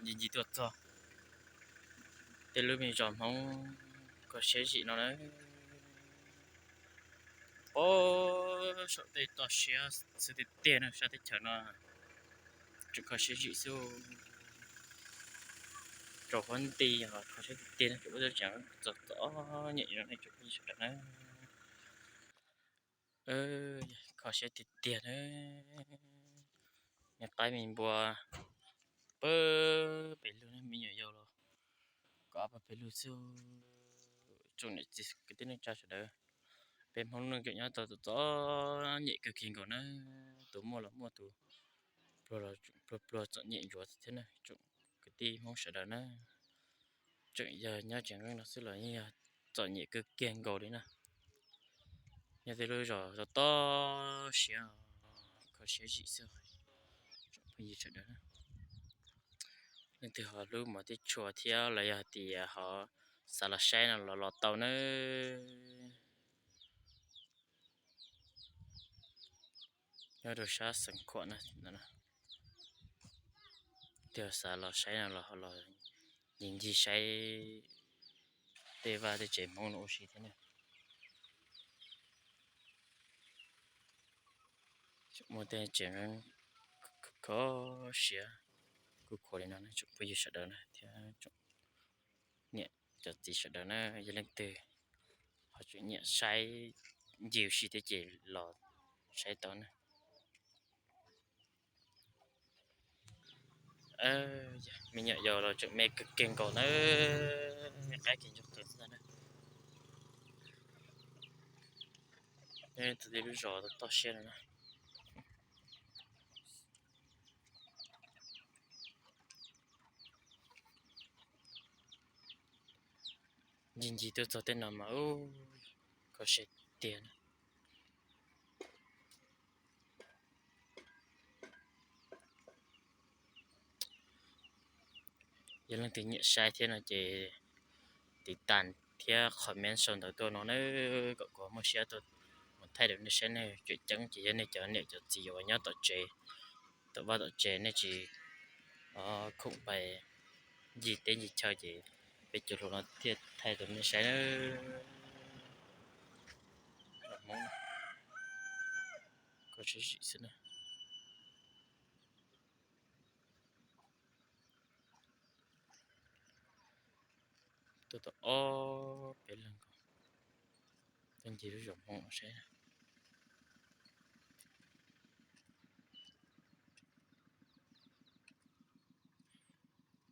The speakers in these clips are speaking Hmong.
Ncig ncig tuaj txog tej lub me zos Hmoob kho siab zim no na. Pob saum tej toj siab xwb tiag tiag na, sab teb chaws no tseem kho siab zim xwb. Rau huab nti kho siab tiag tiag na, tseem muaj tseem txom txom nyem no nej tsoom phooj ywg sawv daws na. Kho siab tiag tiag na. Me qaib me npua pab pes lug, me nyuam yaus los kom pab pes lug xwb. Tsoom niam txiv kwv tij neej tsa sawv daws, peb Hmoob lub neej tseem nyob tau txom txom nyem kawg kiag nkaus na. Tus muaj los muaj, tus pluag pluag txom nyem ntsuav thiab na tsoom kwv tij Hmoob sawv daws na. Tseem yog nyob tseem nqeeb no xwb los yeej yog txom nyem kawg kiag nkaus li na. Nyob tej lub zos toj siab, kho siab zim xwb. Tsoom phooj ywg sawv daws na, leej twg ho hlub mov thiab tshua thiab los yog hais tias ho xav los saib no los los tau nawb. Nyob rau sab Xeev Khuam na, leej twg xav los saib no los ncig ncig saib tej vaj tej tsev Hmoob no ua si thiab na. Muaj tej tsev kho siab kuj khuav li no na tsoom phooj ywg sawv daws na thiab tsoom niam cov txiv sawv daws na. Yog leej twg ho tseem nyiam saib ncig ua si thiab ces los saib tau na. Me nyuam yaus los tseem me kawg kiag nkaus na, me qaib kiag ntsoog tawv xwb ntag na. Nyob txog tej lub zos toj siab no na. Ncig ncig tuaj txog tej no mas ub, kho siab tiag na. Yog leej twg nyiam saib thiab no ces tiv tas thiab comment sau ntawv tuaj no na, kom kuv muaj siab tuaj mus thaij rau nej saib na. Tseem ceeb ces yog nej cov niam cov txiv uas nyob tom tsev, tom vaj tom tsev nej tsis khoom pais ncig teb ncig chaw ces peb cov hluas no thiaj thaij rau nej saib na. Kho siab zim xwb na. Tuaj tau ob peb leeg nkaus, tuaj ncig lub zos Hmoob no saib.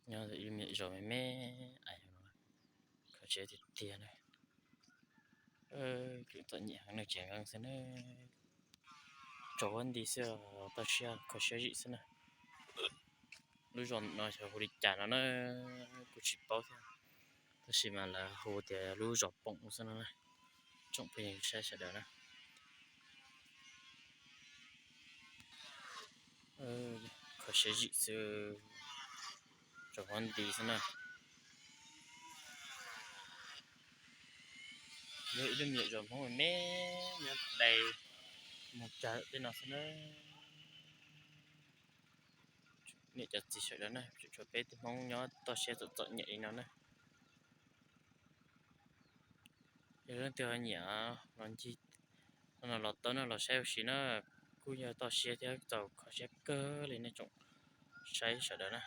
Nyob ib lub me zos me me, kho siab tiag tiag na. Tseem txom nyem heev, neeg tseem nqeeb xwb na. Tsaus huab nti xwb, toj siab kho siab zim xwb na. Lub zos no xyov hu li cas no na, kuj tsis paub thiab, tab sis mas lawv hu tias lub zos Poom xwb no na. Tsoom phooj ywg saib sawv daws na. Kho siab zim xwb, tsaus huab nti xwb na. Yog ib lub me nyuam zos Hmoob me me nyob dai mus tsa tej no xwb na. Niam cov txiv sawv daws na, tseem tshuav peb tug Hmoob nyob toj siab txom txom nyem li no na. Yog leej twg ho nyiam los ncig no los tau na, los saib ua si na, kuj yog toj siab thiab txaus kho siab kawg li nej tsoom saib sawv daws na.